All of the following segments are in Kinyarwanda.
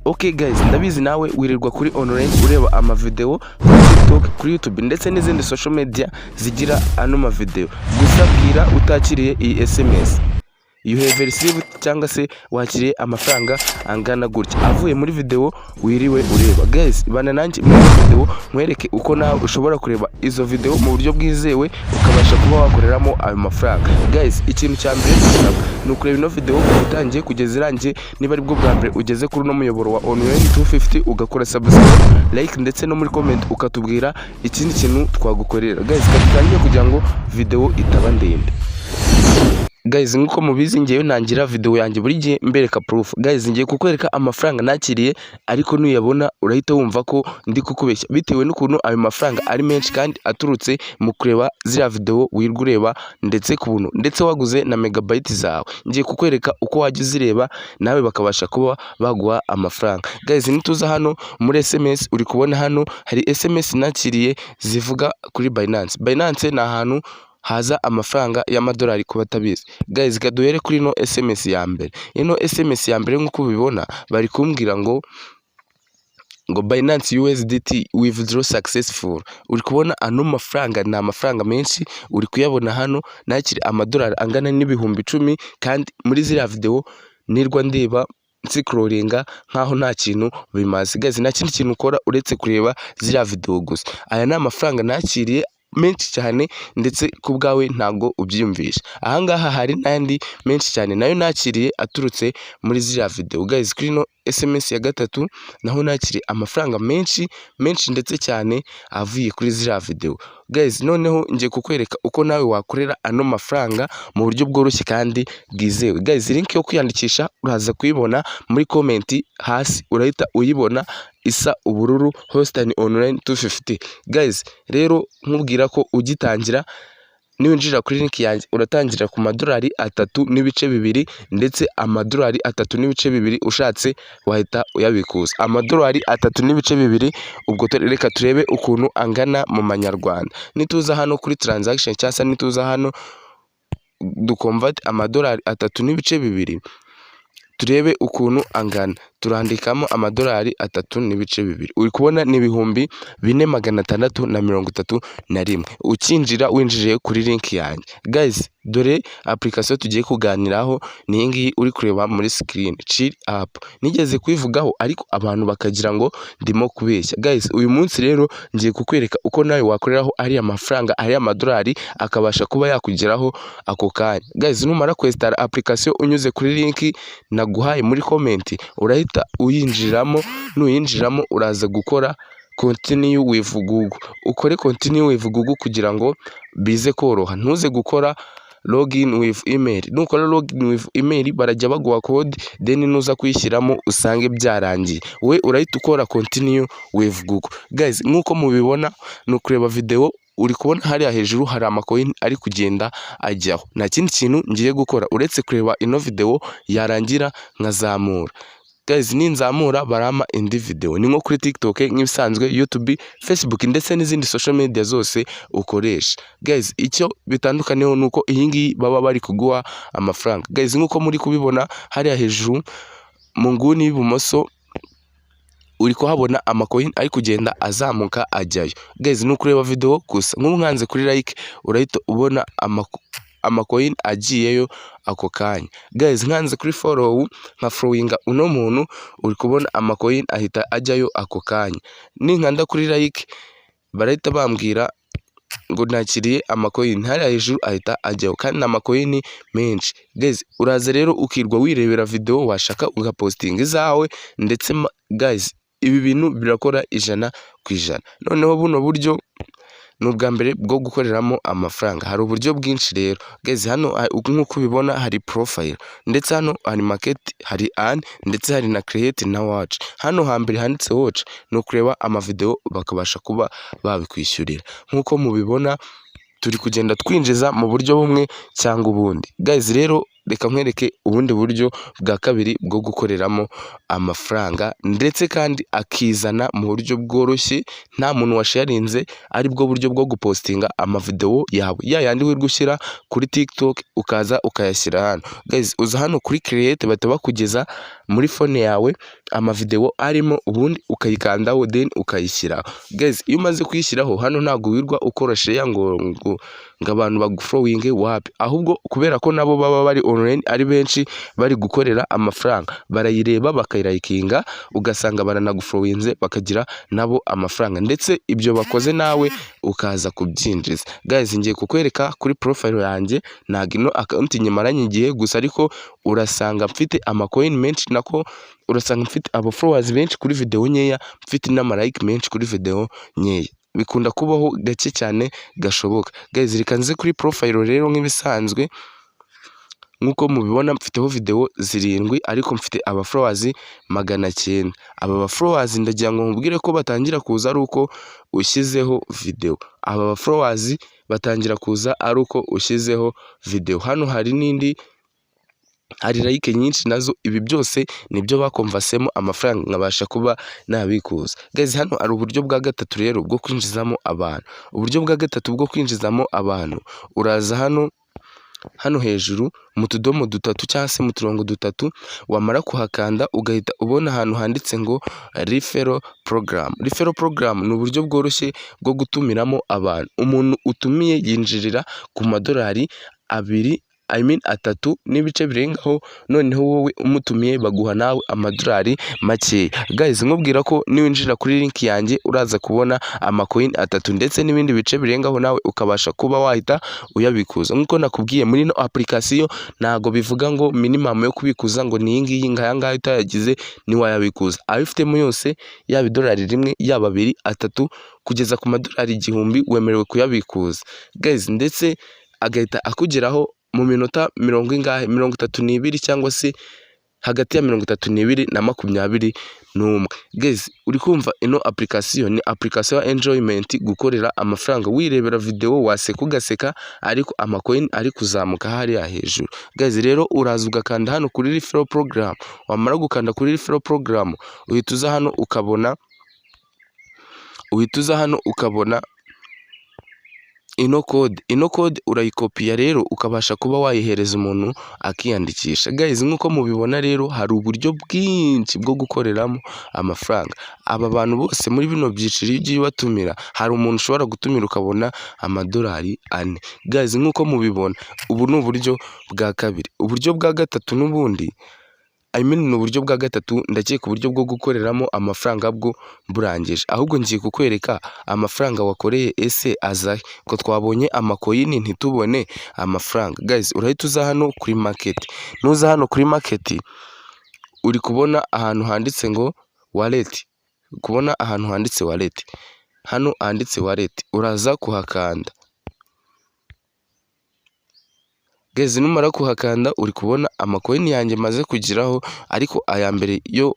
Ok guys, ndabizi nawe wirirwa kuri online ureba amavideo kuri TikTok, kuri YouTube ndetse n'izindi social media zigira ano mavideo. Gusa bwira utakiriye iyi SMS "You have received" cyangwa se wakiriye amafaranga angana gutya avuye muri video wiriwe ureba. Guys, bana nanjye muri iyi video nkwereke uko nawe ushobora kureba izo video mu buryo bwizewe, ukabasha kuba wakoreramo ayo mafaranga. Guys, ikintu cya mbere dusabwa ni ukureba ino video kuva itangiye kugeza irangiye. Niba aribwo bwa mbere ugeze kuri uno muyoboro wa Online 250, ugakora subscribe, like ndetse no muri comment ukatubwira ikindi kintu twagukorera. Guys, dutangire kugira ngo video itaba ndende. Guys, nk'uko mubizi, ngewe ntangira video yanjye buri gihe mbereka proof. Guys, ngiye kukwereka amafaranga nakiriye, ariko nuyabona urahita wumva ko ndi kukubeshya bitewe n'ukuntu ayo mafaranga ari menshi kandi aturutse mu kureba ziriya video wirirwa ureba, ndetse ku buntu, ndetse waguze na megabyte zawe. Ngiye kukwereka uko wajya uzireba nawe bakabasha kuba baguha amafaranga. Guys, nituza hano muri SMS, uri kubona hano hari SMS nakiriye zivuga kuri Binance. Binance ni ahantu haza amafaranga y'amadolari ku batabizi. Guys, kaduhere kuri ino SMS ya mbere. Ino SMS ya mbere, nk'uko ubibona, bari kumbwira ngo "Binance USDT withdraw successful". Uri kubona ano mafaranga ni amafaranga menshi, uri kuyabona hano. Nakiri amadolari angana n'10,000 kandi muri ziriya video nirwa ndeba, nscrollinga nkaho nta kintu bimaze. Guys, nta kindi kintu ukora uretse kureba ziriya video gusa. Aya ni amafaranga nakiriye menshi cyane, ndetse ku bwawe ntabwo ubyiyumvisha. Ahangaha hari n'andi menshi cyane nayo nakiriye aturutse muri ziriya video. Guys, kuri ino SMS ya gatatu naho nakiriye amafaranga menshi menshi ndetse cyane avuye kuri ziriya video. Guys, noneho ngiye kukwereka uko nawe wakorera ano mafaranga mu buryo bworoshye kandi bwizewe. Guys, link yo kwiyandikisha uraza kuyibona muri comment hasi, urahita uyibona isa ubururu, Hostan Online 250. Guys, rero nkubwira ko ugitangira, niwinjira kuri link yanjye, uratangira ku madolari 3.2, ndetse amadolari 3.2 ushatse wahita uyabikuza. Amadolari 3.2, ubwo reka turebe ukuntu angana mu manyarwanda. Nituza hano kuri transaction cyangwa se nituza hano duconverte amadolari 3.2, turebe ukuntu angana, turandikamo amadolari 3.2. Uri kubona ni 4631 ukinjira winjiriye kuri link yanjye. Guys, dore application tugiye kuganiraho ni iyi ngiyi uri kureba muri screen, Chill App. Nigeze kuyivugaho ariko abantu bakagira ngo ndimo kubeshya. Guys, uyu munsi rero ngiye kukwereka uko nawe wakoreraho ariya mafaranga, ariya madolari akabasha kuba yakugeraho ako kanya. Guys, numara kwinstalla application unyuze kuri link naguhaye muri comment, urahita uyinjiramo. Nuyinjiramo uraza gukora continue with Google, ukore continue with Google kugira ngo bize koroha. Ntuze gukora login with email. Nukora login with email barajya baguha code, then nuza kuyishyiramo usange byarangiye. We urahita ukora continue with Google. Guys, nk'uko mubibona, ni ukureba video. Uri kubona hariya hejuru hari amacoin ari kugenda ajyaho. Nta kindi kintu ngiye gukora uretse kureba ino video, yarangira nkazamura. Guys, ninzamura barampa indi video. Ni nko kuri TikTok nk'ibisanzwe, YouTube, Facebook ndetse n'izindi social media zose ukoresha. Guys, icyo bitandukaniyeho ni uko iyi ngiyi baba bari kuguha amafaranga. Guys, nk'uko muri kubibona hariya hejuru mu nguni y'ibumoso, uri kuhabona amacoin ari kugenda azamuka ajyayo. Guys, ni ukureba video gusa. Nk'ubu nkanze kuri like, urahita ubona amacoin agiyeyo ako kanya. Guys, nkanze kuri follow, nka followinga uno muntu, uri kubona amacoin ahita ajyayo ako kanya. Ninkanda kuri like, barahita bambwira ngo nakiriye amacoin, hariya hejuru ahita ajyaho, kandi ni amacoin menshi. Guys, uraza rero ukirwa wirebera video, washaka ugapostinga izawe ndetse. Guys, ibi bintu birakora 100%. Noneho buno buryo ni ubwa mbere bwo gukoreramo amafaranga, hari uburyo bwinshi rero. Guys, hano nk'uko ubibona hari profile, ndetse hano hari market, hari earn, ndetse hari na create na watch. Hano hambere handitse watch ni ukureba amavideo bakabasha kuba babikwishyurira. Nk'uko mubibona, turi kugenda twinjiza mu buryo bumwe cyangwa ubundi. Guys, rero Reka nkwereke ubundi buryo bwa kabiri bwo gukoreramo amafaranga, ndetse kandi akizana mu buryo bworoshye nta muntu washarinze, aribwo buryo bwo gupostinga amavideo yawe, ya yandi wirirwa ushyira kuri TikTok, ukaza ukayashyira hano. Guys, uza hano kuri create, bahita bakugeza muri phone yawe amavideo arimo, ubundi ukayikandaho, then ukayishyiraho. Guys, iyo umaze kuyishyiraho hano, ntabwo wirirwa ukora share ngo abantu bagufollowinge, wapi. Ahubwo kubera ko nabo baba bari online ari benshi, bari gukorera amafaranga, barayireba, bakayilikinga, ugasanga baranagufollowinze, bakagira nabo amafaranga, ndetse ibyo bakoze nawe ukaza kubyinjiza. Guys, ngiye kukwereka kuri profile yanjye. Ntabwo ino account nyimaranye igihe gusa, ariko urasanga mfite amacoin menshi, nako urasanga mfite aba followers benshi kuri video nkeya, mfite n'amalike menshi kuri video nkeya. Bikunda kubaho gake cyane gashoboka. Guys, reka nze kuri profile rero. Nk'ibisanzwe, nk'uko mubibona, mfiteho video 7, ariko mfite aba followers 900. Aba ba followers, ndagira ngo nkubwire ko batangira kuza ari uko ushyizeho video. Aba ba followers batangira kuza ari uko ushyizeho video. Hano hari n'indi, hari like nyinshi nazo. Ibi byose nibyo bakonversemo amafaranga nkabasha kuba nabikuza. Guys, hano hari uburyo bwa gatatu rero bwo kwinjizamo abantu. Uburyo bwa gatatu bwo kwinjizamo abantu, uraza hano hejuru mu tudomo dutatu cyangwa se mu turongo dutatu. Wamara kuhakanda, ugahita ubona ahantu handitse ngo referral program. Referral program ni uburyo bworoshye bwo gutumiramo abantu. Umuntu utumiye yinjirira ku madolari 2, I mean 3 n'ibice birengaho. Noneho wowe umutumiye baguha nawe amadolari makeya. Guys, nkubwira ko niwinjira kuri link yanjye uraza kubona amacoin 3 ndetse n'ibindi bice birengaho, nawe ukabasha kuba wahita uyabikuza. Nk'uko nakubwiye, muri ino application ntago bivuga ngo minimum yo kubikuza ngo ni iyi ngiyi, ngo aya ngaya utayagize ntiwayabikuza. Ayo ufitemo yose, yaba idolari 1, yaba 2, 3, kugeza ku madolari 1000, wemerewe kuyabikuza, guys, ndetse agahita akugeraho mu minota mirongo ingahe, 32, cyangwa se hagati ya 32 na 21. Guys, uri kumva ino application ni application ya enjoyment, gukorera amafaranga wirebera video, waseka ugaseka, ariko amacoin ari kuzamuka hariya hejuru. Guys, rero uraza ugakanda hano kuri referral program. Wamara gukanda kuri referral program, uhita uza hano ukabona ino code. Ino code urayikopiya rero, ukabasha kuba wayihereza umuntu akiyandikisha. Guys, nk'uko mubibona rero, hari uburyo bwinshi bwo gukoreramo amafaranga. Aba bantu bose muri bino byiciro, iyo ugiye ubatumira, hari umuntu ushobora gutumira ukabona amadolari 4. Guys, nk'uko mubibona, ubu ni uburyo bwa kabiri. Uburyo bwa gatatu n'ubundi, I mean ni uburyo bwa gatatu, ndakeka uburyo bwo gukoreramo amafaranga bwo burangije. Ahubwo ngiye kukwereka amafaranga wakoreye ese azahe, ko twabonye amacoin ntitubone amafaranga. Guys, urahita uza hano kuri market. Nuza hano kuri market, uri kubona ahantu handitse ngo wallet, kubona ahantu handitse wallet. Hano handitse wallet uraza kuhakanda. Guys, numara kuhakanda, uri kubona amacoin yanjye maze kugeraho, ariko aya mbere yo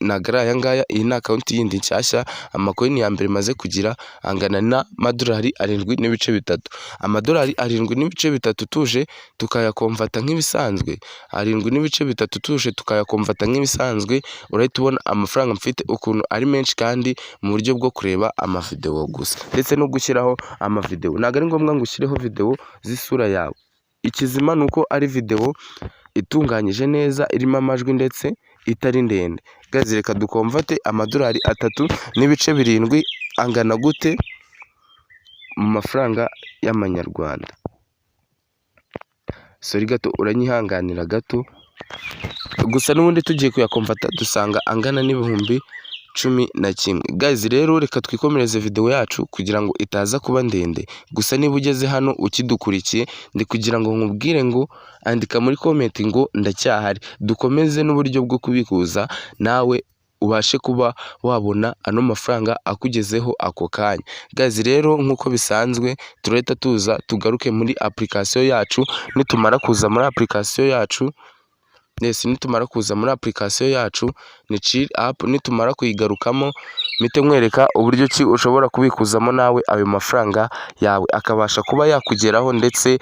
ntabwo ari aya ngaya. Iyi ni account yindi nshyashya. Amacoin ya mbere maze kugira angana n'amadolari 7.3. Amadolari 7.3 tuje tukayakonvata nk'ibisanzwe, 7.3 tuje tukayakonvata nk'ibisanzwe, urahita ubona amafaranga mfite ukuntu ari menshi, kandi mu buryo bwo kureba amavideo gusa ndetse no gushyiraho amavideo. Ntabwo ari ngombwa ngo ushyireho video z'isura yawe. Ikizima ni uko ari video itunganyije neza, irimo amajwi, ndetse itari ndende. Guys, reka dukonvate amadolari 3.7 angana gute mu mafaranga y'amanyarwanda. Sorry gato, uranyihanganira gato gusa. N'ubundi tugiye kuyakonvata dusanga angana n'11,000. Guys, rero reka twikomereze video yacu kugira ngo itaza kuba ndende. Gusa niba ugeze hano ukidukurikiye, ndi kugira ngo nkubwire ngo andika muri comment ngo "ndacyahari", dukomeze n'uburyo bwo kubikuza, nawe ubashe kuba wabona ano mafaranga akugezeho ako kanya. Guys, rero nk'uko bisanzwe, turahita tuza tugaruke muri application yacu. Nitumara kuza muri application yacu, yes, nitumara kuza muri application yacu ni Chill App, nitumara kuyigarukamo, mpite nkwereka uburyo ki ushobora kubikuzamo nawe ayo mafaranga yawe akabasha kuba yakugeraho, ndetse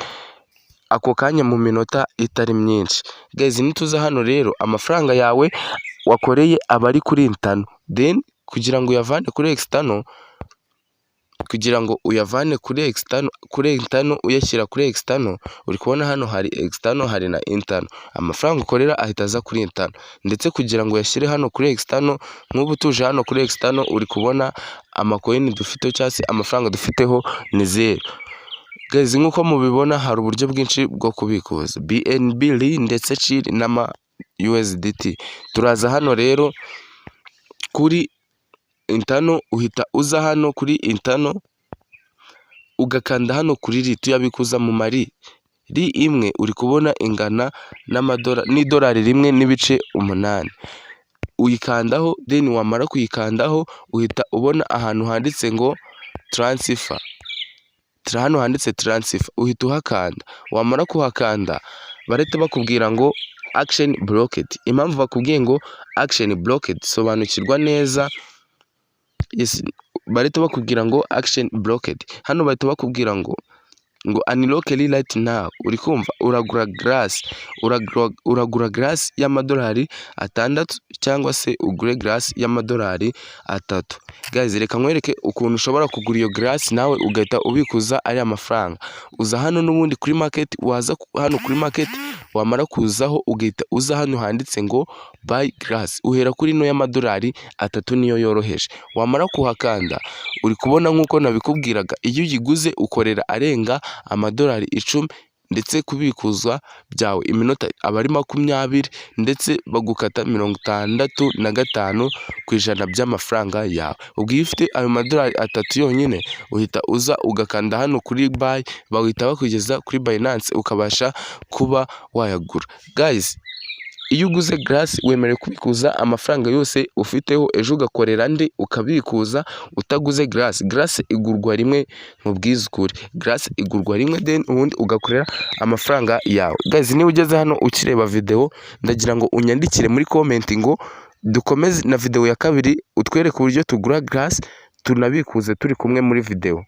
Ako kanya mu minota itari myinshi. Guys, nituza hano rero, amafaranga yawe wakoreye aba ari kuri internal. Then kugira ngo uyavane kuri external, kugira ngo uyavane kuri external, kuri internal uyashyira kuri external, uri kubona hano hari external, hari na internal. Amafaranga ukorera ahita aza kuri internal. Ndetse kugira ngo uyashyire hano kuri external, nk'ubu tuje hano kuri external, uri kubona amacoin dufite cyangwa se amafaranga dufiteho ni zero. Guys, nk'uko mubibona, hari uburyo bwinshi bwo kubikuza: BNB, RI ndetse CHIL n'ama USDT. Turaza hano rero kuri internal, uhita uza hano kuri internal, ugakanda hano kuri RI. Tuyabikuza mu mari. RI imwe uri kubona ingana n'idolari 1.8. Uyikandaho, then wamara kuyikandaho uhita ubona ahantu handitse ngo transfer. Hano handitse transfer uhita uhakanda. Wamara kuhakanda barahita bakubwira ngo "action blocked". Impamvu bakubwiye ngo "action blocked", sobanukirwa neza. Yes, barahita bakubwira ngo "action blocked". Hano bahita bakubwira ngo "unlock right now". Uri kumva, uragura Grass, uragura Grass y'amadolari 6 cyangwa se ugure Grass y'amadolari 3. Guys, reka nkwereke ukuntu ushobora kugura iyo Grass nawe ugahita ubikuza ariya mafaranga. Uza hano n'ubundi kuri market, waza hano kuri market, wamara kuzaho ugahita uza hano handitse ngo "buy Grass". Uhera kuri ino y'amadolari 3, niyo yoroheje. Wamara kuhakanda, uri kubona nk'uko nabikubwiraga, iyo uyiguze ukorera arenga amadolari 10, ndetse kubikuza byawe iminota aba ari 20, ndetse bagukata 65% by'amafaranga yawe. Ubwo iyo ufite ayo madolari 3 yonyine, uhita uza ugakanda hano kuri buy, bahita bakugeza kuri Binance ukabasha kuba wayagura. Guys, iyo uguze Grass wemerewe kubikuza amafaranga yose ufiteho, ejo ugakorera andi ukabikuza utaguze Grass. Grass igurwa rimwe, nkubwize ukuri. Grass igurwa rimwe, then ubundi ugakorera amafaranga yawe. Guys, niba ugeze hano ukireba video, ndagira ngo unyandikire muri comment ngo dukomeze na video ya kabiri, utwereke uburyo tugura Grass tunabikuze turi kumwe muri video.